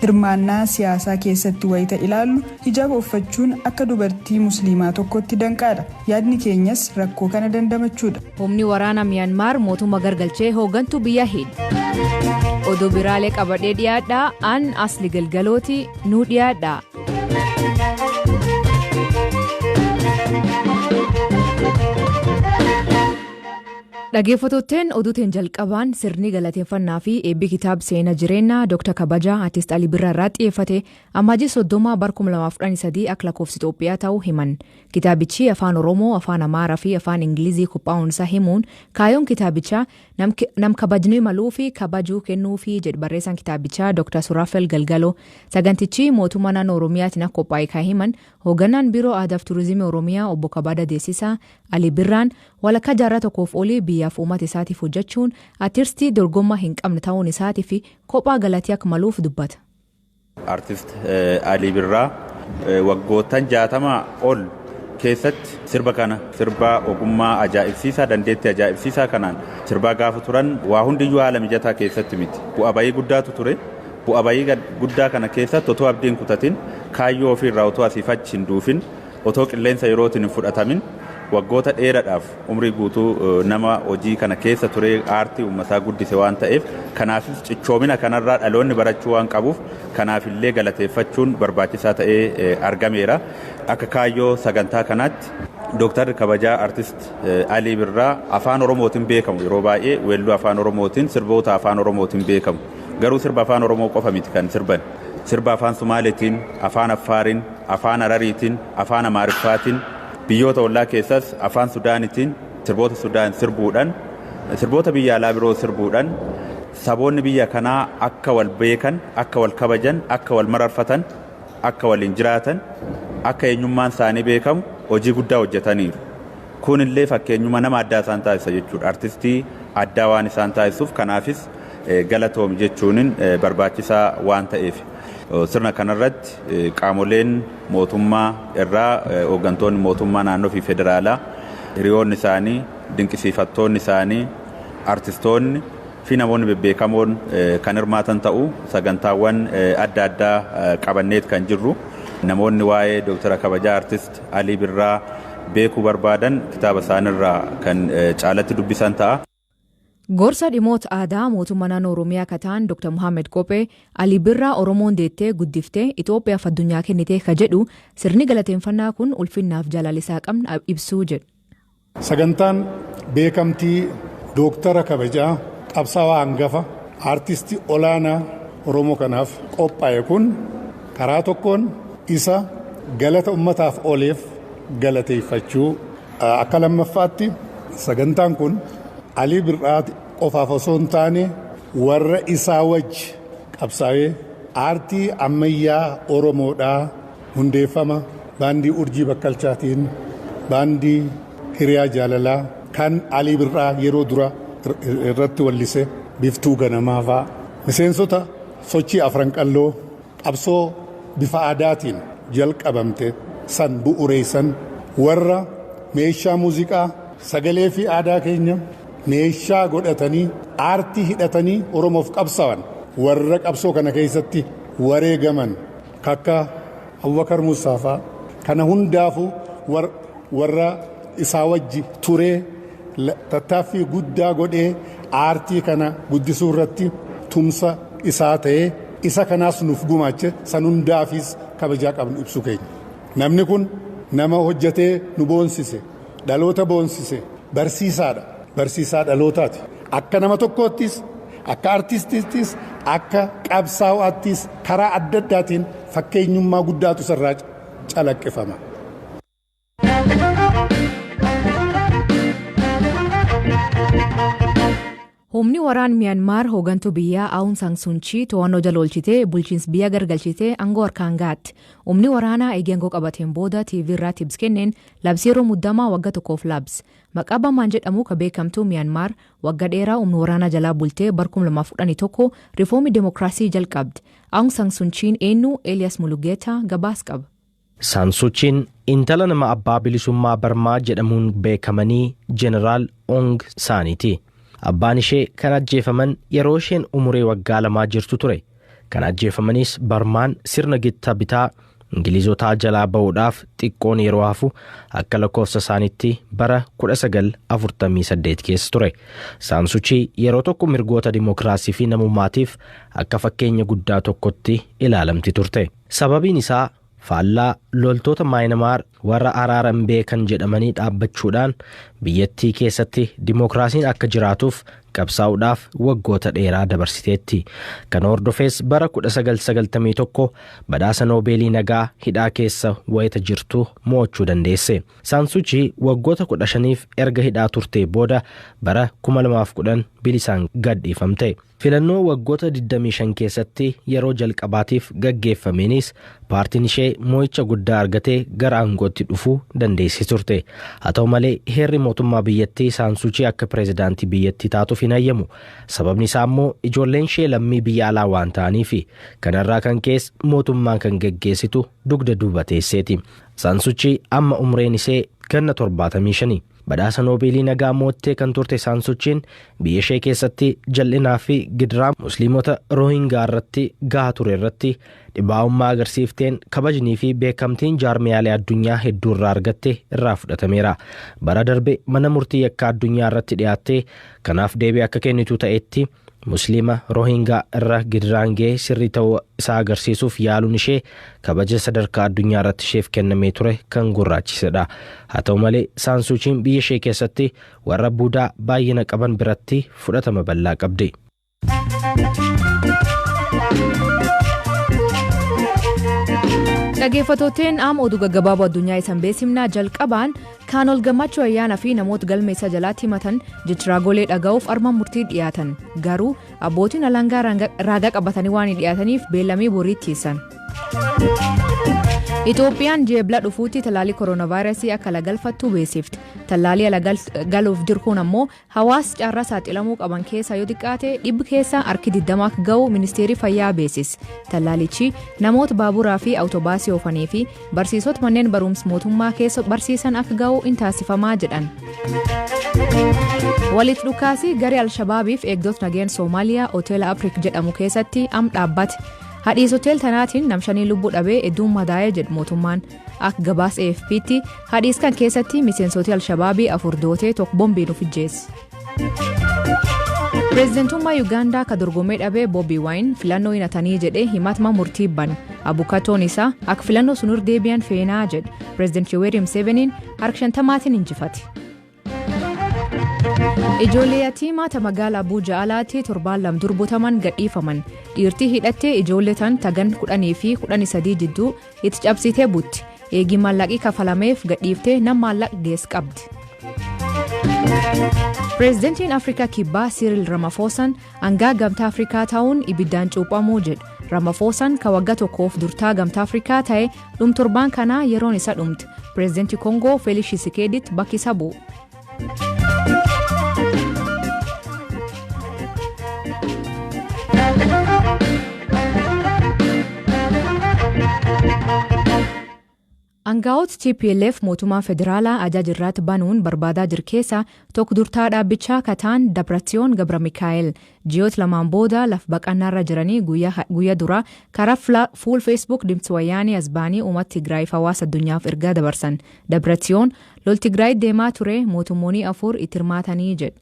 Hirmaannaa siyaasaa keessatti wayita ilaallu hijaaba uffachuun akka dubartii musliimaa tokkotti danqaadha. Yaadni keenyas rakkoo kana dandamachuudha. Humni waraana Miyanmaar mootummaa gargalchee hooggantuu biyya hidhe. Oduu biraalee qabadhee dhiyaadhaa an Asli Galgalooti nuu dhiyaadhaa. Dhaggeeffattootteen oduutiin jalqabaan sirni galateeffannaa fi eebbi kitaaba seenaa jireenyaa Dr. Kabajaa Artist Alii Birraa irraa xiyyeeffate Amajjii 30 bara 2013 akka lakkoofsa Itoophiyaa ta'uu himan. Kitaabichi afaan Oromoo, afaan Amaaraa fi afaan Ingilizii qophaa'uun isaa himuun kaayyoon kitaabichaa nam kabajnee maluu fi kabajuu kennuufi jedhu barreessaan kitaabichaa Dr. Suraafel Galgaloo. Sagantichi mootummaa naannoo Oromiyaatiin akka qophaa'e kan himan hoogganaan biiroo aadaa fi turizimii Oromiyaa obbo Kabada Deessisaa, Alii Birraan walakkaa jaarraa tokkoof olii biyyaaf uummata isaatiif hojjechuun artistii dorgommaa hin qabne ta'uun isaatii fi kophaa galatii akka maluuf dubbata. Artist Alii Birraa waggoottan 60 ol keessatti sirba kana sirba ogummaa ajaa'ibsiisaa, dandeettii ajaa'ibsiisaa kanaan sirbaa gaafa turan waa hundiyyuu haala mijataa keessatti miti. Bu'a bayii guddaatu ture. Bu'a bayii guddaa kana keessatti otoo abdiin kutatin, kaayyoo ofiirraa otoo asiif achi hin duufin, otoo qilleensa yerootiin hin fudhatamin waggoota dheeraadhaaf umrii guutuu nama hojii kana keessa turee aartii uummataa guddise waan ta'eef, kanaafis cichoomina kanarraa dhaloonni barachuu waan qabuuf kanaafillee galateeffachuun barbaachisaa ta'ee argameera. Akka kaayyoo sagantaa kanaatti Dooktarri kabajaa Artist Alii Birraa afaan Oromootiin beekamu, yeroo baay'ee weelluu afaan Oromootiin, sirboota afaan Oromootiin beekamu. Garuu sirba afaan Oromoo qofa miti kan sirban. Sirba afaan Sumaaleetiin, afaan Affaariin, afaan Harariitiin, afaan Amaariffaatiin, biyyoota ollaa keessas afaan Sudaanitiin sirboota Sudaan sirbuudhaan, sirboota biyya alaa biroo sirbuudhaan saboonni biyya kanaa akka wal beekan, akka wal kabajan, akka wal mararfatan, akka waliin jiraatan, akka eenyummaan isaanii beekamu hojii guddaa hojjetaniiru. Kunillee fakkeenyuma nama addaa isaan taasisa jechuudha. Artistii addaa waan isaan taasisuuf kanaafis galatoomi jechuun barbaachisaa waan ta'eef. Sirna kanarratti qaamoleen mootummaa irraa hooggantoonni mootummaa naannoo fi federaalaa, hiriyoonni isaanii, dinqisiifattoonni isaanii, artistoonni fi namoonni bebbeekamoon kan hirmaatan ta'u sagantaawwan adda addaa qabanneet kan jirru. Namoonni waa'ee Dooktara Kabajaa Artist Alii Birraa beekuu barbaadan kitaaba isaanirraa kan caalatti dubbisan ta'a. Gorsa dhimmoota aadaa mootummaa naannoo Oromiyaa akka ta'an Dr. Muhammad Qophee, Alii Birraa Oromoon deettee guddiftee Itoophiyaaf addunyaa kennitee ka jedhu sirni galateeffannaa kun ulfinnaaf jaalala isaa qabna ibsuu jedhu. Sagantaan beekamtii Dooktara kabajaa, qabsaa'aa hangafa, aartistii olaanaa Oromoo kanaaf qophaa'e kun karaa tokkoon isa galata ummataaf ooleef galateeffachuu, akka lammaffaatti sagantaan kun Alii Birraa qofaaf osoo hin taane warra isaa wajji qabsaa'ee aartii ammayyaa Oromoodhaa hundeeffama baandii Urjii Bakkalchaatiin, baandii Hiriyaa Jaalalaa kan Alii Birraa yeroo dura irratti wallise, Biftuu Ganamaa fa'a, miseensota sochii Afran Qalloo qabsoo bifa aadaatiin jalqabamte san bu'ureessan, warra meeshaa muuziqaa sagalee fi aadaa keenya meeshaa godhatanii aartii hidhatanii Oromoof qabsaawan, warra qabsoo kana keessatti wareegaman kakka Abubakar Musaafaa kana hundaafuu warra isaa wajji turee tattaaffii guddaa godhee aartii kana guddisuu irratti tumsa isaa ta'ee isa kanaas nuuf gumaache san hundaafis kabajaa qabnu ibsuu keenya. Namni kun nama hojjetee nu boonsise, dhaloota boonsise, barsiisaadha. Barsiisaa dhalootaati. Akka nama tokkoottis, akka artistiittis, akka qabsaa'aattis karaa adda addaatiin fakkeenyummaa guddaatu isarraa calaqqifama. Humni waraan Miyanmaar hooggantuu biyyaa Aung San Suu Kyi to'annoo jala oolchitee bulchiinsa biyya gargalchitee aangoo harkaan ga'atte. Humni waraanaa eegee aangoo qabateen booda TV irratti ibsa kenneen labsii yeroo muddamaa waggaa tokkoof labse. Maqaa Bamaan jedhamu kan beekamtu Miyanmaar waggaa dheeraa humna waraanaa jalaa bultee bara 2011 riifoomii demokiraasii jalqabde. Aung San Suu Kyiin eenyu? Elias Mulugeeta gabaas qaba. Saansuchiin intala nama abbaa bilisummaa Barmaa jedhamuun beekamanii Jeneraal Ong Saaniiti. Abbaan ishee kan ajjeefaman yeroo isheen umurii waggaa 2 jirtu ture. Kan ajjeefamanis Barmaan sirna gitta bitaa Ingiliizotaa jalaa ba'uudhaaf xiqqoon yeroo hafu akka lakkoofsa isaaniitti bara 1948 keessa ture. Saansuchii yeroo tokko mirgoota dimookiraasii fi namummaatiif akka fakkeenya guddaa tokkotti ilaalamti turte. Sababiin isaa faallaa loltoota Maayinamaar warra araaran beekan jedhamanii dhaabbachuudhaan biyyattii keessatti dimookiraasiin akka jiraatuuf qabsaa'uudhaaf waggoota dheeraa dabarsiteetti. Kana hordofees bara 1991 badhaasa Noobeelii nagaa hidhaa keessa wayita jirtu mo'achuu dandeesse. Saansuchii waggoota 15f erga hidhaa turtee booda bara 2010 bilisaan gadhiifamte. Filannoo waggoota 25 keessatti yeroo jalqabaatiif gaggeeffameenis paartiin ishee mo'icha guddaa argatee gara aangootti dhufuu dandeessee turte. Haa ta'u malee, heerri mootummaa biyyattii Saansuchii akka pireezidaantii biyyattii taatuuf hin hayyamu. Sababni isaa immoo ijoolleen ishee lammii biyya alaa waan ta'aniifi. Kanarraa kan ka'es mootummaan kan geggeessitu dugda duuba teesseeti. Saansuchii amma umreen ishee ganna 75. Badhaasa Noobeelii nagaa mo'attee kan turte Saansuchiin biyya ishee keessatti jal'inaa fi gidiraa Musliimota Roohingaa irratti gahaa ture irratti dhibaa'ummaa agarsiifteen kabajnii fi beekamtiin jaarmiyaalee addunyaa hedduu irraa argatte irraa fudhatameera. Bara darbe mana murtii yakka addunyaa irratti dhiyaattee kanaaf deebii akka kennitu ta'etti Musliima Roohingaa irra gidiraan ga'e sirrii ta'uu isaa agarsiisuuf yaaluun ishee kabaja sadarkaa addunyaa irratti isheef kennamee ture kan gurraachisedha. Haa ta'u malee, Saansuuchiin biyya ishee keessatti warra Buudaa baay'ina qaban biratti fudhatama bal'aa qabdi. Dhaggeeffattooteen, amma oduu gaggabaaboo addunyaa isan beeksifnaa. Jalqabaan Kaanol Gammachuu Ayyaanaa fi namoota galma isa jalaatti himatan jechiraagolee dhaga'uuf armaan murtii dhiyaatan, garuu abbootiin alangaa raagaa qabatanii waan hin dhiyaataniif beellamii boriitti dhiyeessan. Itoophiyaan ji'a Ebla dhufuutti talaalii kooronaavaayirasii akka ala galfattu beeksifte. Talaalii ala galuuf jiru kun ammoo hawaasa carraa saaxilamuu qaban keessaa yoo xiqqaate 20% akka ga'u ministeerri fayyaa beeksise. Talaalichi namoota baaburaa fi awutobaasii oofanii fi barsiisota manneen barumsa mootummaa keessa barsiisan akka ga'u in taasifamaa jedhan. Walitti dhukaasii garee Alshabaabiif eegdota nageenya Soomaaliyaa hoteela Afriik jedhamu keessatti am dhaabbate. Hadhiis hotel tanaatiin namshanii lubbuu dhabee, hedduun madaa'ee jedhu mootummaan. Akka gabaasa AFP'tti hadhiis kan keessatti miseensota Alshabaabii afur dootee, tokko bombiin of ijjeesse. Pireezidantummaa Yuugaandaa ka dorgomee dhabee Boobi Waayin filannoo hinatanii jedhee himatma murtii bane. Abukatoon isaa akka filannoo sunur deebi'an feenaa jedhe. Pireezidant Yoweri Museveniin harka 50n injifate. Ijoollee yatiimaa ta magaalaa Abuja alaatti torbaan 2 dur butaman gadhiifaman. Dhiirtii hidhattee ijoollee tan tagan 10 fi 13 jidduu itti cabsitee butti. Eegii maallaqii kafalameef gadhiiftee nam maallaqa geess qabdi. Pireezidantiin Afrikaa Kibbaa Siiril Ramaphoosaan hangaa Gamtaa Afrikaa ta'uun ibiddaan cuuphamuu jedha. Ramaphoosaan ka waggaa tokkoof durtaa Gamtaa Afrikaa ta'e dhum torbaan kanaa yeroon isa dhumte. Pireezidantii Koongoo Feelix Tshisekeditti bakki isa bu'u. Aangaa'ota TPLF mootummaa federaalaa ajaja irratti banuun barbaadaa jiru keessaa tokko durtaa dhaabbichaa kataan Dabratsiyoon Gabra Mikaa'el ji'oota 2n booda laf baqannaarra jiranii guyyaa dura karaa fuul Facebook Dimtsi Wayyaanii as ba'anii uummata Tigraayiif hawaasa addunyaaf ergaa dabarsan. Dabratsiyoon lol Tigraay deemaa ture mootummoonni afur itti hirmaatanii jedhe.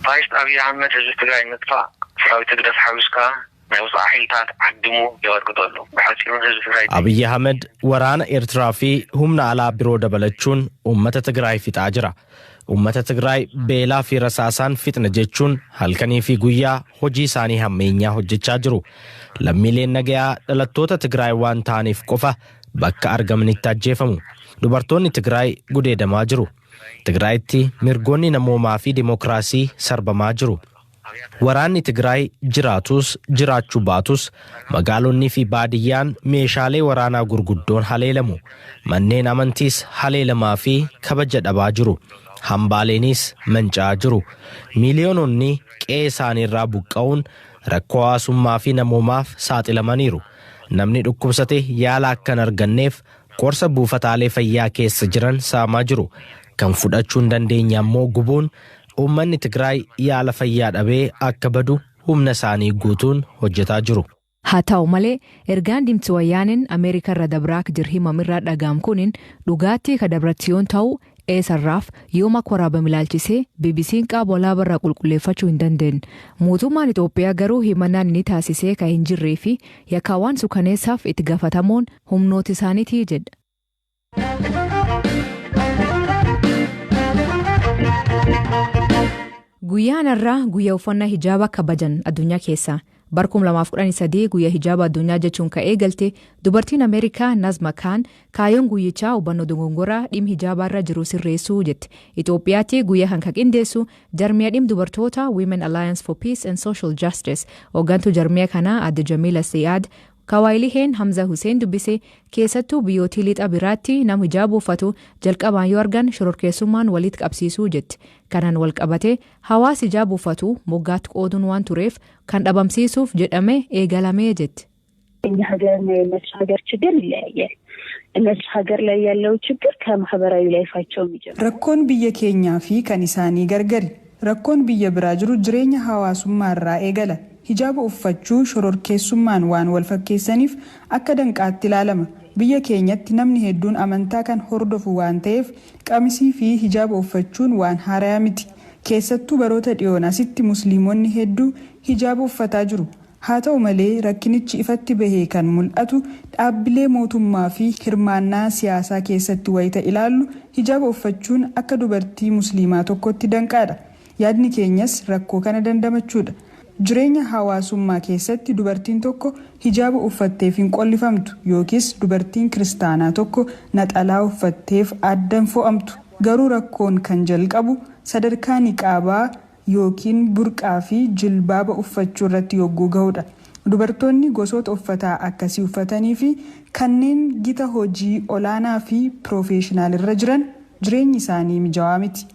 ፋሽስት ኣብይ ኣሕመድ ህዝቢ ትግራይ ምጥፋእ ሰራዊት ትግረፍ ሓዊስካ ናይ ወፃኢ ሓይልታት ዓዲሙ የቐጥቅጠሉ። ብሓፂሩ ህዝቢ ትግራይ Abiyyi Ahmed waraana Eertiraa fi humna alaa biroo dabalachuun uummata Tigraay fixaa jira. Uummata Tigraay beelaa fi rasaasaan fixna jechuun halkanii fi guyyaa hojii isaanii hammeenyaa hojjechaa jiru. Lammiileen nagayaa dhalattoota Tigraay waan ta'aniif qofa bakka argamanitti ajjeefamu. Dubartoonni Tigraay gudeedamaa jiru. Tigraayitti mirgoonni namoomaa fi dimookiraasii sarbamaa jiru. Waraanni Tigraay jiraatus jiraachuu baatus magaalonni fi baadiyyaan meeshaalee waraanaa gurguddoon haleelamu. Manneen amantiis haleelamaa fi kabaja dhabaa jiru. Hambaaleenis manca'aa jiru. Miiliyoononni qe'ee isaaniirraa buqqa'uun rakkoo hawaasummaa fi namoomaaf saaxilamaniiru. Namni dhukkubsate yaala akka hin arganneef qorsa buufataalee fayyaa keessa jiran saamaa jiru. Kan fudhachuu hin dandeenye ammoo gubuun uummanni Tigraay yaala fayyaa dhabee akka badu humna isaanii guutuun hojjetaa jiru. Haa ta'u malee, ergaan dimtsi wayyaaniin Ameerikaa irra dabraak jir himamirraa dhaga'am kunin dhugaatti ka Dabratsiyoon ta'uu, eessarraaf yooma akka waraabame ilaalchisee BBC'n qaama walaabarraa qulqulleeffachuu hin dandeenye. Mootummaan Itoophiyaa garuu himannaan inni taasisee kan hin jirree fi yakkaawwan sukaneessaaf itti gaafatamuun humnoota isaaniitii jedha. Guyyaan har'aa guyyaa uffannaa hijaabaa kabajan addunyaa keessaa. Bara 2013 guyyaa hijaaba addunyaa jechuun ka'ee galte dubartiin Ameerikaa Nazma Kaan, kaayyoon guyyichaa hubannoo dogongoraa dhimma hijaabaa irra jiru sirreessuu jette. Itoophiyaatti guyyaa kan ka qindeessu jarmiyaa dhimma dubartoota Women Alliance for Peace and Social Justice. Hooggantuu jarmiyaa kanaa Adde Jamiila Siyaad Kawaayiliheen Hamza Hussein dubbise. Keessattuu biyyootii lixa biraatti nama hijaaba uffatu jalqabaan yoo argan shororkeessummaan walitti qabsiisuu jetti. Kanaan wal qabate hawaasa hijaaba uffatu moggaatti qooduun waan tureef kan dhabamsiisuuf jedhame eegalamee jetti. እኛ ሀገርና የእነሱ ሀገር ችግር ይለያያል። እነሱ ሀገር ላይ ያለው ችግር ከማህበራዊ ላይፋቸው የሚጀምረው Rakkoon biyya keenyaa fi kan isaanii gargari. Rakkoon biyya biraa jiru jireenya hawaasummaa irraa eegala. Hijaaba uffachuu shororkeessummaan waan wal fakkeessaniif akka danqaatti ilaalama. Biyya keenyatti namni hedduun amantaa kan hordofu waan ta'eef qamisii fi hijaaba uffachuun waan haarayaa miti. Keessattuu baroota dhiyoon asitti musliimonni hedduu hijaaba uffataa jiru. Haa ta'u malee, rakkinichi ifatti bahee kan mul'atu dhaabbilee mootummaa fi hirmaannaa siyaasaa keessatti wayita ilaallu hijaaba uffachuun akka dubartii musliimaa tokkotti danqaadha. Yaadni keenyas rakkoo kana dandamachuudha. Jireenya hawaasummaa keessatti dubartiin tokko hijaaba uffatteef hin qollifamtu yookiis dubartiin kiristaanaa tokko naxalaa uffatteef addan fo'amtu. Garuu rakkoon kan jalqabu sadarkaa niqaabaa yookiin burqaa fi jilbaaba uffachuu irratti yogguu gahudha. Dubartoonni gosoota uffataa akkasii uffatanii fi kanneen gita hojii olaanaa fi piroofeeshinaal irra jiran jireenyi isaanii mijaawaa miti.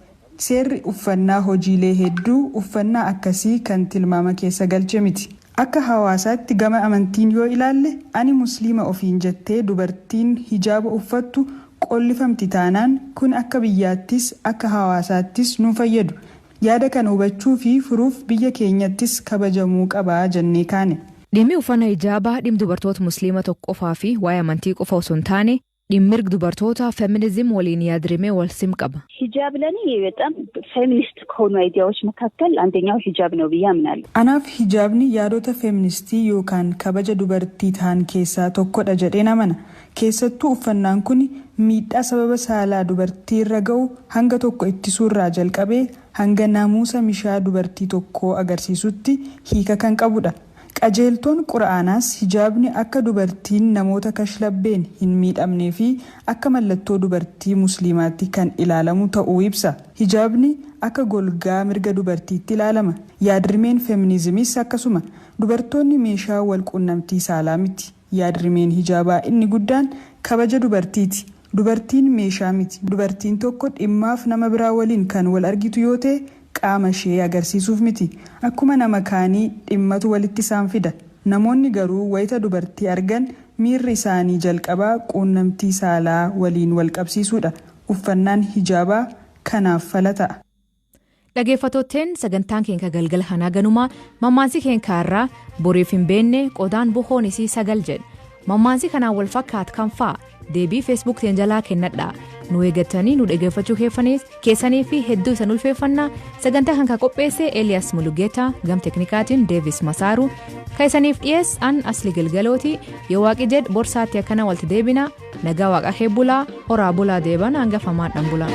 Seerri uffannaa hojiilee hedduu uffannaa akkasii kan tilmaama keessa galche miti. Akka hawaasaatti gama amantiin yoo ilaalle, ani musliima ofiin jettee dubartiin hijaaba uffattu qollifamti taanaan kun akka biyyaattis akka hawaasaattis nu fayyadu. Yaada kana hubachuu fi furuuf biyya keenyattis kabajamuu qabaa jennee kaane. Dhimmi uffannaa hijaabaa dhimma dubartoota musliima tokko qofaa fi waa'ee amantii qofa osoo hin taane dhimmi mirga dubartoota feminism waliin yaadrimee wal sim qaba. ሂጃብ ለእኔ በጣም ፌሚኒስት ከሆኑ አይዲያዎች መካከል አንደኛው ሂጃብ ነው ብዬ አምናለሁ። Anaaf hijaabni yaadota feministii yookaan kabaja dubartii ta'an keessaa tokkodha jedheen amana. Keessattuu uffannaan kun miidhaa sababa saalaa dubartii irra ga'u hanga tokko ittisuurraa jalqabee hanga naamusa mishaa dubartii tokkoo agarsiisutti hiika kan qabudha. Qajeeltoon qura'aanaas hijaabni akka dubartiin namoota kashlabbeen hin miidhamnee fi akka mallattoo dubartii musliimaatti kan ilaalamu ta'uu ibsa. Hijaabni akka golgaa mirga dubartiitti ilaalama. Yaadrimeen feminizimiis akkasuma. Dubartoonni meeshaa wal quunnamtii saalaa miti. Yaadrimeen hijaabaa inni guddaan kabaja dubartiiti. Dubartiin meeshaa miti. Dubartiin tokko dhimmaaf nama biraa waliin kan wal argitu yoo ta'e qaama ishee agarsiisuuf miti. Akkuma nama kaanii dhimmatu walitti isaan fida. Namoonni garuu wayita dubartii argan miirri isaanii jalqabaa quunnamtii saalaa waliin wal qabsiisuudha. Uffannaan hijaabaa kanaaf fala ta'a. Dhaggeeffattootteen, sagantaan keenya galgala kanaa ganumaa. Mammaansi keenya irraa "Boriif hin beenne qodaan bohoon isii sagal" jedha. Mammaansi kanaan wal fakkaatu kan fa'a? Deebii Facebook teen jalaa kennadha. Nu eeggattanii nu dhaggeeffachuu keessanii fi hedduu isan ulfeeffannaa. Sagantaa kan qopheesse Eliyaas Mulugeetaa, gam teknikaatiin Deevis Masaaru, kan isaniif dhiyeess an Asli Galgalooti. Yoo waaqi jedh borsaatti akkana walitti deebina. Nagaa waaqa heebbulaa, horaa bulaa, deeban hangafamaadhaan bulaa.